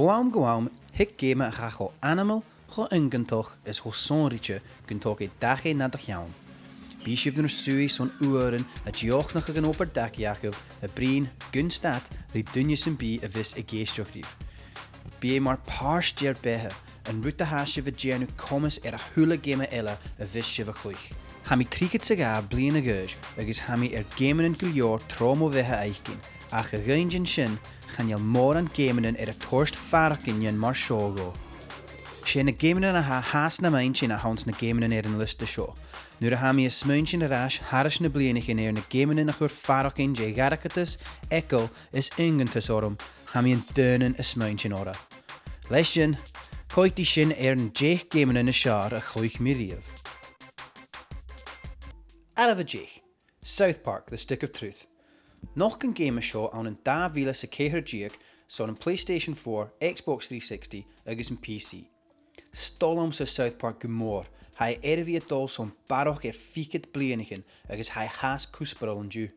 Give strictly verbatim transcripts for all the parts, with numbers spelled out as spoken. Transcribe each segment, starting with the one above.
Bho àm gu àm, thig geama a tha cho ainmeil, cho iongantach is cho sònraichte gun tog e dachaigh nad cheann. Bidh sibh nur suidhe son uairean a' dìochuimhneachadh an obair-dachaigh agaibh, a' bruidhinn gun stad ri duine sam bith a bhios ag èisteachd ribh. Bidh e mar phàirt ur beatha, an rud a tha sibh a' dèanamh coimeas air a h-uile geama eile a bhios sibh a' cluich. Tha mi trithead 's a dhà bliadhna a dh'aois agus tha mi air geamannan gu leòr tro mo bheatha fhaicinn, ach a dh'aindeoin sin, chan eil mòran geamannan air a toirt faireachdainn mar seo dhomh. 'S e na geamannan a tha fhathast nam inntinn a th' anns na geamannan air an liosta seo. Nuair a tha mi a' smaointinn air ais thairis na bliadhnaichean air na geamannan a chuir faireachdainn de dh'airgeadas, eagal is iongantas orm, tha mi an-còmhnaidh a' smaointinn orra. Leis sin, coimheadaidh sinn air an deich geamannan as fheàrr a chluich mi a-riamh. Àireamh a deich. South Park, The Stick of Truth. Nochd an geama seo ann an dà mhìle 's a ceithir deug son am PlayStation four, Xbox three sixty agus am P C. 'S toil leamsa South Park gu mòr, tha e air a bhith a' dol son barrachd air fichead bliadhnaichean agus tha e fhathast cuspaireil an-diugh.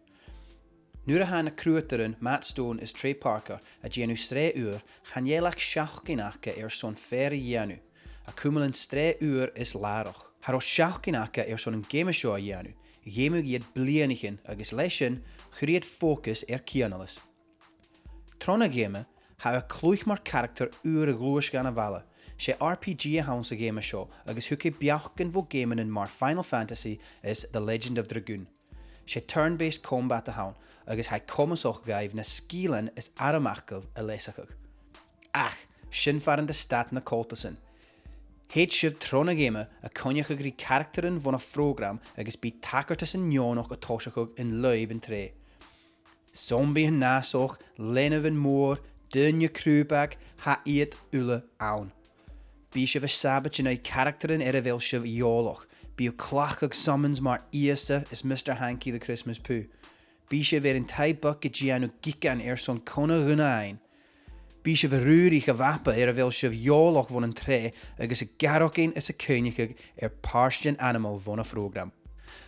Nuair a tha na cruthadairean Matt Stone is Trey Parker a' dèanamh sreath ùr, chan eil ach seachdain aca airson fear a dhèanamh, a' cumail an t-sreath ùr is làrach. Cha robh seachdain aca airson an geama seo a dhèanamh, dh'fheumadh iad bliadhnaichean agus leis sin, chuir iad fòcas air cianalas. Tron a' gheama, tha thu a' cluich mar caractar ùr a ghluais dhan a' bhaile. 'S e R P G a th' anns a' gheama seo agus thug e beachdan bho gheamannan mar Final Fantasy is The Legend of Dragoon. 'S e turn-based combat a th' ann agus tha e comasach dhuibh na sgilean is airm agaibh a leasachadh. Ach, sin far an do stad na coltasan. Thèid sibh tron a' gheama a' coinneachadh ri caractaran bhon a' phrògram agus bidh tachartasan neònach a' tòiseachadh an lùib an t-sreath. Zombiethan nàsach, leanabhan mòr, daoine crùbag, tha iad uile ann. Bidh sibh a' sabaid an aghaidh caractaran air a bheil sibh eòlach. Bidh sibh a' cleachdadh summons mar Ìosa is Mister Hanky the Christmas Poo. Bidh sibh air an taigh-beag a' dèanamh gigean airson cona dhuinn fhaighinn. Bidh sibh a' rùrach a' mhapa air a bheil sibh eòlach bhon an t-sreath agus a' gearradh is a' cuimhneachadh air pàirtean ainmeil bhon a' phrògram.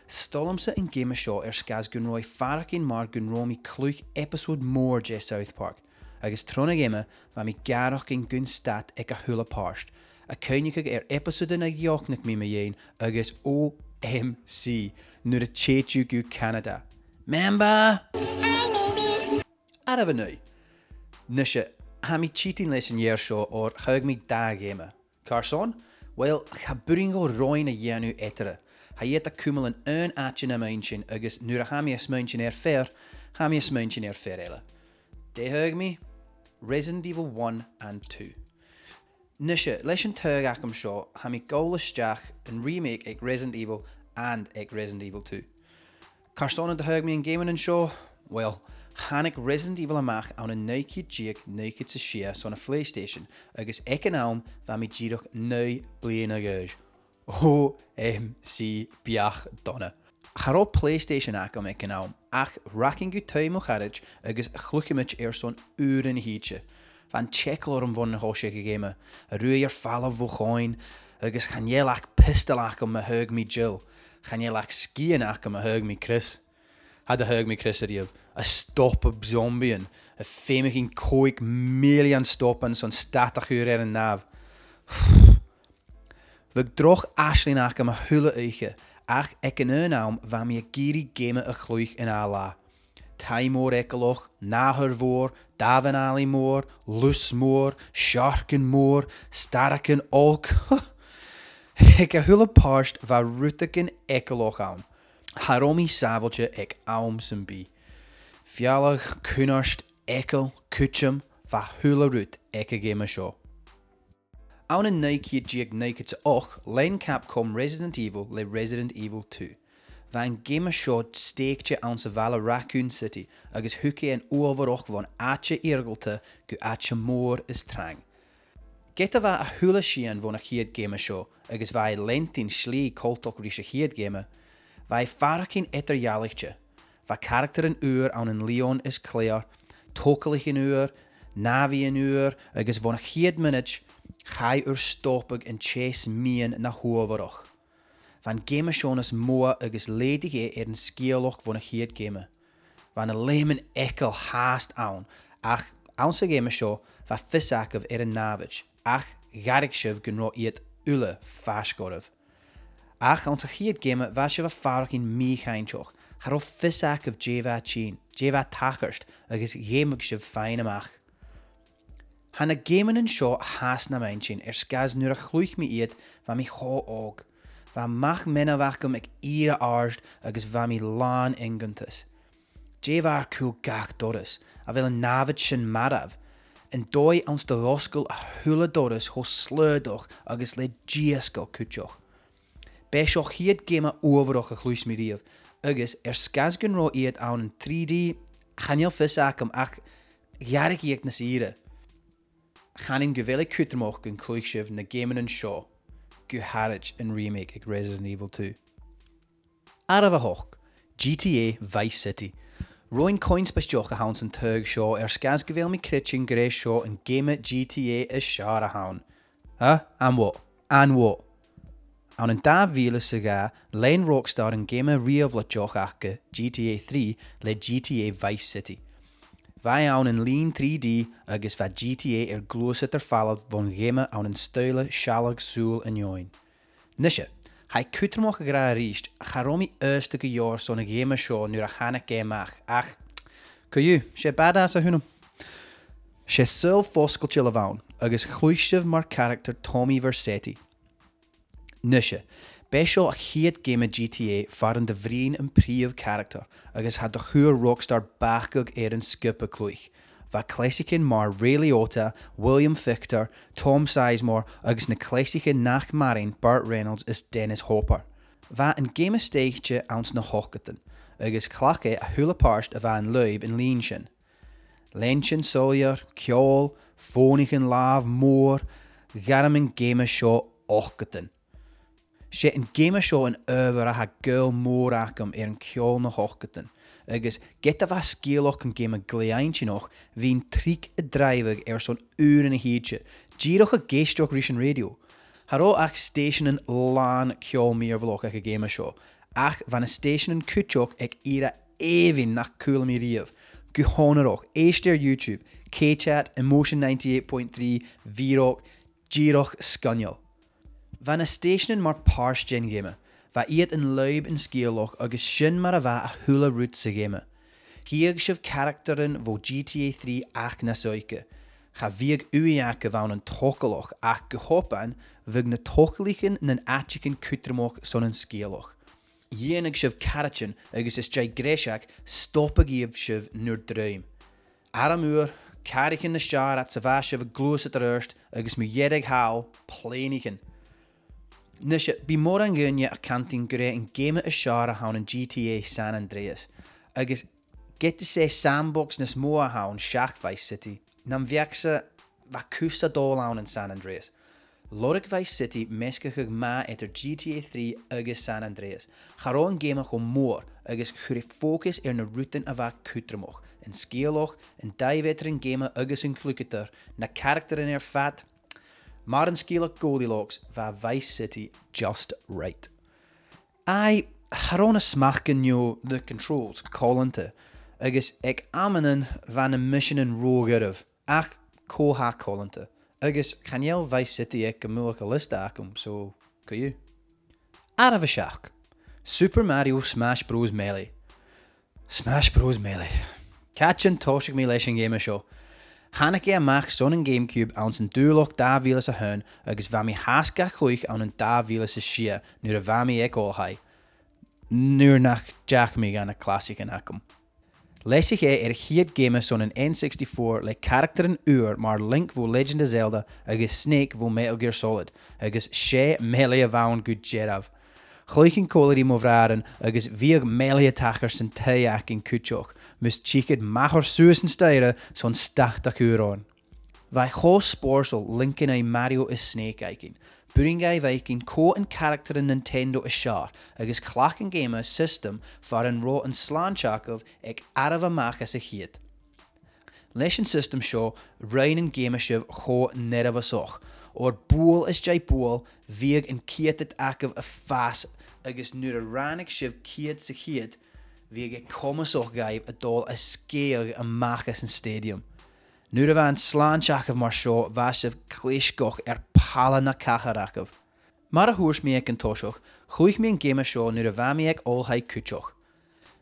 'S toil leamsa an geama seo air sgàth 's gun robh e a' faireachdainn mar gun robh mi a' cluich episode mòr de South Park, agus tron a' gheama bha mi a' gearradh gun stad aig a h-uile pàirt, a' cuimhneachadh air episode a dhìochuimhnich mi mu dheidhinn agus O M C nuair a thèid thu gu Canada. Memba! Àireamh a naoi. Nise, tha mi a' tighinn leis an fhear seo oir thagh mi dà gheama. Carson? Uill, cha b' urrainn dhomh roinn a dhèanamh eatarra. Tha iad a' cumail an aon àite nam inntinn agus nuair a tha mi a' smaointinn air fear, tha mi a' smaointinn air fear eile. Dè thagh mi? Resident Evil one and two. Nise, leis an taghadh agam seo, tha mi a' gabhail a-steach an remake aig Resident Evil and aig Resident Evil two. Carson an do thagh mi an geamannan seo? Uill, thàinig Resident Evil a-mach ann an naoi ceud deug naochad 's a sia son a' PlayStation, agus aig an àm bha mi dìreach naoi bliadhna a dh'aois. O M C, beachd dona. Cha robh PlayStation agam aig an àm, ach rachainn gu taigh mo charaid agus chluicheamaid airson uairean a thìde. Bha an t-eagal orm bhon a thòisich a' gheama, a' ruith air falbh bho choin, agus chan eil ach piostail agam ma thagh mi Jill, chan eil ach sgian agam ma thagh mi Chris. Cha do thagh mi Chris a-riamh, a' stopadh zombiethan, a' feumachdainn còig millean stopadh son stad a chur air an nàmh. Bhiodh droch aisling agam a h-uile oidhche, ach aig an aon àm bha mi ag iarraidh geama a chluich an ath latha. Taigh mòr eagalach, nathair mhòr, damhan-allaidh mòr, lus mòr, searcan mòr, starragan olc. Aig a h-uile pàirt bha rudeigin eagalach ann. Cha robh mi sàbhailte aig àm sam bith. Fealla, cunnart, eagal, cuideam, bha a h-uile rud aig a' gheama seo. Ann an naoi ceud deug naochad 's a h-ochd, lean Capcom Resident Evil le Resident Evil two. Bha an geama seo stèidhichte anns a' bhaile Raccoon City agus thug e an uabhaireachd bhon àite iargalta gu àite mòr is trang. Ged a bha a h-uile sìon bhon a' chiad gheama seo agus bha e leantainn slighe coltach ris a' chiad gheama, bha e a' faireachdainn eadar-dhealaichte. Bha caractaran ùra ann an Leon is Claire, togalaichean ùra, nàmhaidhean ùra, agus bhon a' chiad mhionaid, chaidh ur stopadh an teis-meadhan na h-uabhaireachd. Bha an geama seo nas motha agus leudich e air an sgeulachd bhon a' chiad gheama. Bha na leum an eagail fhathast ann, ach anns a' gheama seo, Bha fios agaibh air an nàmhaid, ach dh'fhairich sibh gun robh iad uile faisg oirbh. Ach anns a' chiad gheama, bha sibh a' faireachdainn mì-chinnteach. Cha robh fios agaibh dè bha tighinn, dè bha tachairt, agus dh'fheumadh sibh faighinn a-mach. Tha na geamannan seo fhathast nam inntinn, air sgàth 's nuair a chluich mi iad, bha mi cho òg. Bha mac-meanmna agam aig ìre àrd agus bha mi làn iongantais. Dè bha air cùl gach doras? A bheil an nàmhaid sin marbh? An dòigh anns do dh'fhosgail a h-uile doras cho slaodach agus le dìosgail cuideachd. B' e seo a' chiad gheama uabhaireach a chluich mi a-riamh, agus air sgàth 's gun robh iad ann an trì D, chan eil fios agam, ach dh'fhairich iad nas fhìre. Chanainn gu bheil e cudromach gun cluich sibh na geamannan seo, gu h-àraid an remake aig Resident Evil two. Àireamh a h-ochd, G T A Vice City. Roghainn còmhnaidh speisealach a th' anns an taghadh seo, air sgàth 's gu bheil mi a' creidsinn gur e seo an geama G T A as fheàrr a th' ann. Ah, an-mhotha, an-mhotha. Ann an dà mhìle 's a dhà, lean Rockstar an geama rèabhlaideach aca, G T A three, le G T A Vice City. Bha e ann an linn trì D agus bha G T A air gluasad air falbh bhon gheama ann an stoidhle sealladh sùil an fheadhainn. Nise, tha e cudromach a ràdh a-rithist, cha robh mi aosta gu leòr son a' gheama seo nuair a thàinig e a-mach, ach co-dhiù, 's e badass a th' annam. 'S e saoghal fosgailte a bh' ann, agus chluich sibh mar charactar Tommy Vercetti. Nise, b' e seo a' chiad gheama G T A far an do bhruidhinn am prìomh charactar, agus cha do chuir Rockstar bacadh air an sgioba cluich. Bha cleasaichean mar Ray Liotta, William Fichtner, Tom Sizemore agus na cleasaichean nach maireann, Burt Reynolds is Dennis Hopper. Bha an geama stèidhichte anns na h-ochdadan, agus chleachd e a h-uile pàirt a bha an lùib an linn sin. Leantainn soilleir, ceòl, fònaichean-làimh mòr, ghairm an geama seo ochdadan. 'S e an geama seo an adhbhar a tha gaol mòr agam air an ceòl na h-ochdadan, agus ged a bha sgeulachd an geama glè inntinneach, bhithinn tric a' dràibheadh airson uairean a thìde, dìreach ag èisteachd ris an rèidio. Cha robh ach stèiseanan làn ceòl mìorbhaileach aig a' gheama seo, ach bha na stèiseanan cuideachd aig ìre èibhinn nach cuala mi a-riamh. Gu h-onarach, èist air YouTube, K-Chat, Emotion ninety-eight point three, V-Rock, dìreach sgoinneil. Bha na stèiseanan mar phàirt den gheama. Bha iad an lùib an sgeulachd agus sin mar a bha a h-uile rud sa gheama. Chitheadh sibh caractaran bho G T A three ach nas òige. Cha bhiodh ùidh agaibh ann an togalach ach gu h-obann bhiodh na togalaichean nan àiteachan cudromach son an sgeulachd. Dhèanadh sibh caraidean agus às dèidh greiseag stopadh sibh nur druim. Arm uair, càraichean nas fheàrr 's a bha sibh a' gluasad air adhart agus mu dheireadh thall, plèanaichean. Nise, bidh mòran dhaoine a' cantainn gur e an geama as fheàrr a th' ann an G T A San Andreas, agus ged is e sandbox nas motha a th' ann seach Vice City, nam bheachd-sa bha cus a' dol ann an San Andreas. Lorg Vice City measgachadh math eadar G T A three agus San Andreas. Cha robh an geama cho mòr agus chuir e fòcas air na rudan a bha cudromach, an sgeulachd, an dàimh eadar an geama agus an cluicheadair, na caractaran air fad. Mar an sgeulachd Goldilocks, bha Vice City just right. Aidh, cha robh na smachdan no the controls coileanta, agus aig amannan bha na miseanan ro dhoirbh, ach cò tha coileanta? Agus chan eil Vice City aig a' mhullach an liosta agam, so co-dhiù. Àireamh a seachd. Super Mario Smash Bros Melee. Smash Bros Melee. Càit an tòisich mi leis an gheama seo? Thàinig e a-mach son an GameCube anns an Dùbhlachd dà mhìle 's a h-aon agus bha mi fhathast ga chluich ann an dà mhìle 's a sia nuair a bha mi aig oilthigh, nuair nach deach mi dha na clasaichean agam. Leasaich e air a' chiad gheama son an N sixty-four le caractaran ùra mar Link bho Legend of Zelda agus Snake bho Metal Gear Solid, agus 's e Melee a bh' ann gu dearbh. Chluichinn còmhla ri mo bhràithrean agus bhiodh Melee a' tachairt san taigh againn cuideachd, mus tigeadh m' athair suas an staidhre son stad a chur oirnn. Bha e cho spòrsail Link an aghaidh Mario is Snake fhaicinn. B' urrainn dhuibh fhaicinn cò an caractar Nintendo as fheàrr, agus chleachd an geama system far an robh an slàinte agaibh aig àireamh a-mach às a' cheud. Leis an system seo, rinn an geama sibh cho neirbheasach. Oir buail às dèidh buail, bhiodh an ceudad agaibh a' fàs, agus nuair a ràinig sibh ceud sa cheud, bhiodh e comasach dhuibh a' dol a sgèith a-mach às an stadium. Nuair a bha an slàinte agaibh mar seo, bha sibh clisgeach air palla na cathrach agaibh. Mar a thuirt mi aig an toiseach, chluich mi an geama seo nuair a bha mi aig oilthigh cuideachd.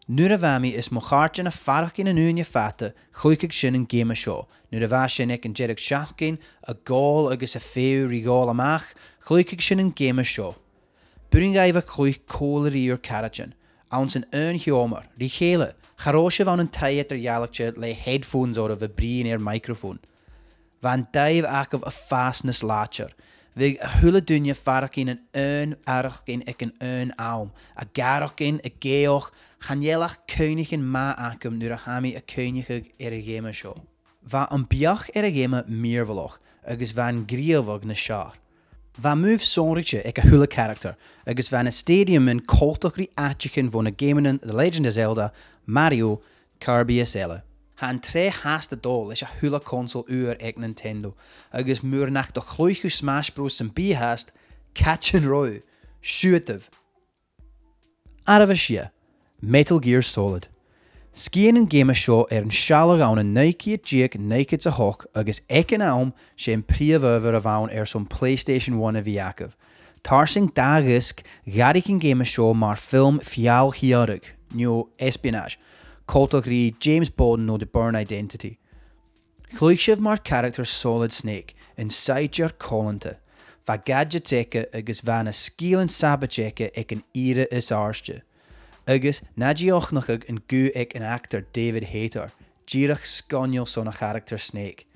Nuair a bha mi is mo chàirdean a' faireachdainn an ùine fada, chluicheadh sinn an geama seo. Nuair a bha sinn aig an deireadh-sheachdain, a' gabhail agus a' feitheamh ri dhol a-mach, chluicheadh sinn an geama seo. B' urrainn dhuibh a chluich còmhla ri ur caraidean, anns an aon sheòmar, ri chèile, cha robh sibh ann an taigh eadar-dhealaichte le headphones oirbh a' bruidhinn air microphone. Bha an dàimh agaibh a' fàs nas làidir. Bhiodh a h-uile duine a' faireachdainn an aon fhaireachdainn aig an aon àm, a' gàireachdainn, ag èigheach, chan eil ach cuimhneachain math agam nuair a tha mi a' cuimhneachadh air a' gheama seo. Bha am beachd air a' gheama mìorbhaileach, agus bha an gnìomhadh nas fheàrr. Bha moves sònraichte aig a h-uile caractar, agus bha na stadiuman coltach ri àiteachan bho na geamannan The Legend of Zelda, Mario, Kirby is eile. Tha an t-sreath fhathast a' dol leis a h-uile console ùr aig Nintendo, agus mura do chluich thu Smash Bros. Sam bith fhathast, càit an robh thu? Siuthadaibh. Àireamh a sia, Metal Gear Solid. Sgèith an geama seo air an sealladh ann an naoi ceud deug, naochad 's a h-ochd, agus aig an àm, 's e am prìomh adhbhar a bh' ann airson PlayStation One a bhith agaibh. Tarsainn dà dhiosg, dh'fhairich an geama seo mar fhilm feall-shireadh, no espionage, coltach ri James Bond no The Bourne Identity. Chluich sibh mar charactar Solid Snake, an saighdear coileanta. Bha gadgets aige agus bha na sgilean sabaid aige aig an ìre as àirde. Agus na dìochuimhnichibh an guth aig an actor David Hayter, dìreach sgoinneil son a' charactar Snake.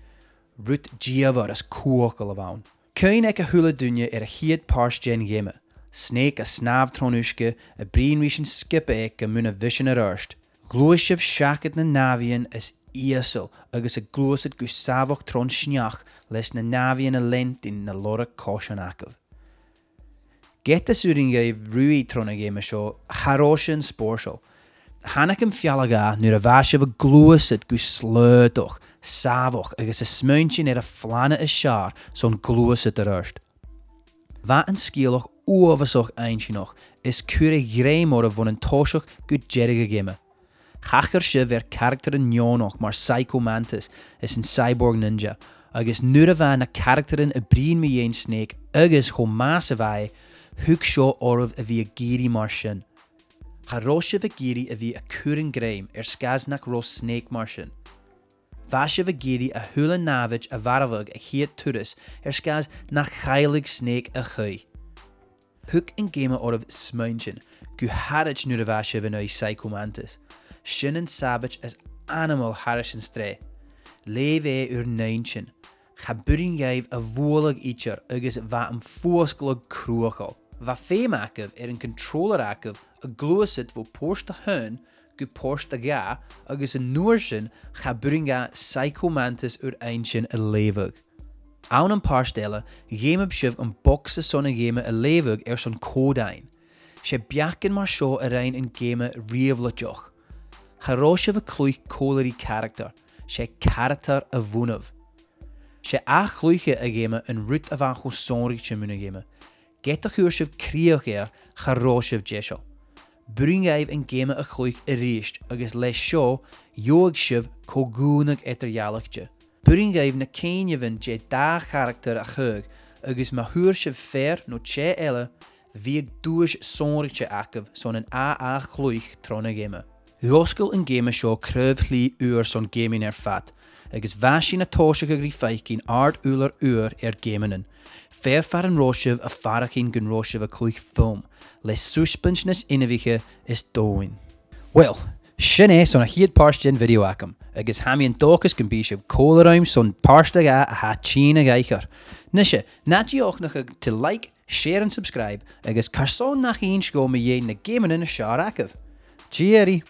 Rud dìomhair is cumhachdail a bh' ann. Cuimhne aig a h-uile duine air a' chiad phàirt den gheama, Snake a' snàmh tron uisge, a' bruidhinn ris an sgioba aige mun a' mhisean air adhart. Ghluais sibh seachad na nàimhdean as ìosal agus a' gluasad gu sàmhach tron sneachd leis na nàimhdean a' leantainn na lorg coisean agaibh. Ged as urrainn dhuibh ruith tron a' gheama seo, cha robh sin spòrsail. Thàinig am fealla-dhà nuair a bha sibh a' gluasad gu slaodach, sàmhach agus a' smaointinn air a' phlana as fheàrr son gluasad air adhart. Bha an sgeulachd uabhasach inntinneach is chuir e grèim oirbh bhon an toiseach gu deireadh a' gheama. Thachair sibh air caractaran neònach mar Psycho Mantis is an Cyborg Ninja, agus nuair a bha na caractaran a' bruidhinn mu dheidhinn Snake agus cho math 's a bha e, thug seo oirbh a bhith ag iarraidh mar sin. Cha robh sibh ag iarraidh a bhith a' cur an grèim air sgàth 's nach robh Snake mar sin. Bha sibh ag iarraidh a h-uile nàmhaid a mharbhadh a' chiad turas air sgàth 's nach cailleadh Snake a chaoidh. Thug an geama oirbh smaointinn, gu h-àraid nuair a bha sibh an aghaidh Psycho Mantis. Sin an sabaid as ainmeile thairis an t-sreath. Leugh e ur n-inntinn. Cha b' urrainn dhuibh a bhualadh idir agus bha am fuasgladh cruthachail. Bha feum agaibh air an controller agaibh a ghluasad bho port a h-aon gu port a dhà agus an uair sin cha b' urrainn dha Psycho Mantis ur n-inntinn a leughadh. Ann am pàirt eile, dh'fheumadh sibh am bogsa son a' gheama a leughadh airson còd fhaighinn. 'S e beachdan mar seo a rinn an geama rèabhlaideach. Cha robh sibh a' cluich còmhla ri caractar, 's e caractar a bhunaibh. 'S e ath-chluiche a' gheama an rud a bha cho sònraichte mun a' gheama. Ged a chuir sibh crìoch air, cha robh sibh deiseil. B' urrainn dhuibh an geama a chluich a-rithist agus leis seo, gheibheadh sibh co-dhùnadh eadar-dhealaichte. B' urrainn dhuibh na cuimhneachain de dhà charactar a chur agus ma fhuair sibh fear no tè eile, bhiodh duais sònraichte agaibh son an ath-chluich tron a' gheama. Dh'fhosgail an geama seo craobh-shlighe ùr son geamannan air fad, agus bha sinn a' tòiseachadh ri faicinn àrd-ùrlar ùr air geamannan. Fear far an robh sibh a' faireachdainn gun robh sibh a' cluich film, le suspense nas inbhiche is domhainn. Uill, sin e son a' chiad pàirt den video agam, agus tha mi an dòchas gum bi sibh còmhla rium son pàirt a dhà a tha tighinn a dh'aithghearr. Nise, na dìochuimhnichibh to like, share and subscribe, agus carson nach innis sibh dhomh mu dheidhinn na geamannan as fheàrr agaibh. Tìoraidh!